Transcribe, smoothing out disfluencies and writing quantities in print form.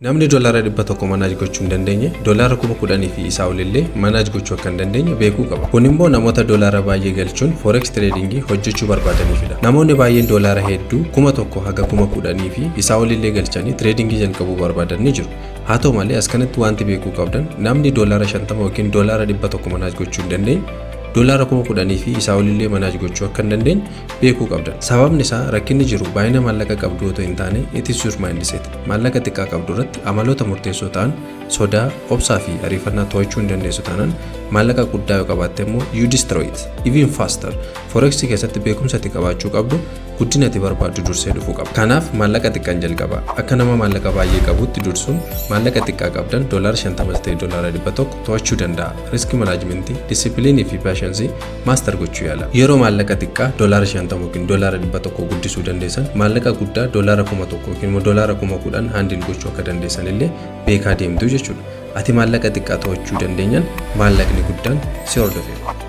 Namni $100 manage gochuu hin dandeenye $10,000 fi isaa olillee manage gochuu akka hin dandeenye beekuu qaba. Kun immoo namoota doolaara baay'ee galchuun forex tradingii hojjechuu barbaadaniifidha. Namoonni baay'een doolaara hedduu 1000 haga 10,000 fi isaa olillee galchanii tradingii jalqabuu barbaadan ni jiru. Haa ta'u malee, as kanatti wanti beekuu qabdan, namni $50 yookiin $100 manage gochuu hin dandeenye $10,000 fi isaa olillee manage gochuu akka hin dandeenye beekuu qabdan. Sababni isaa, rakkinni jiru baay'ina maallaqa qabdu otoo hin taane, it is your mindset. Maallaqa xiqqaa qabdu irratti amaloota murteessoo ta'an sodaa, obsaa fi ariifannaa to'achuu hin dandeessu taanaan, maallaqa guddaa yoo qabaatte immoo you destroy it even faster. Forex keessatti beekumsa ati qabaachuu qabdu guddina ati barbaaddu dursee dhufuu qaba. Kanaaf maallaqa xiqqaan jalqaba. Akka nama maallaqa baay'ee qabutti dursuun maallaqa xiqqaa qabdan $50 ta'e $100 to'achuu danda'a. Risk managementii, disciplineii fi patienceii master gochuu yaala. Yeroo maallaqa xiqqaa $50 yookiin $100 guddisuu dandeessan, maallaqa guddaa $1000 yookiin immoo $10,000 handle gochuu akka dandeessan illee beekaa deemtu jechuudha. Ati maallaqa xiqqaa to'achuu dandeenyaan maallaqni guddaan si hordofeera.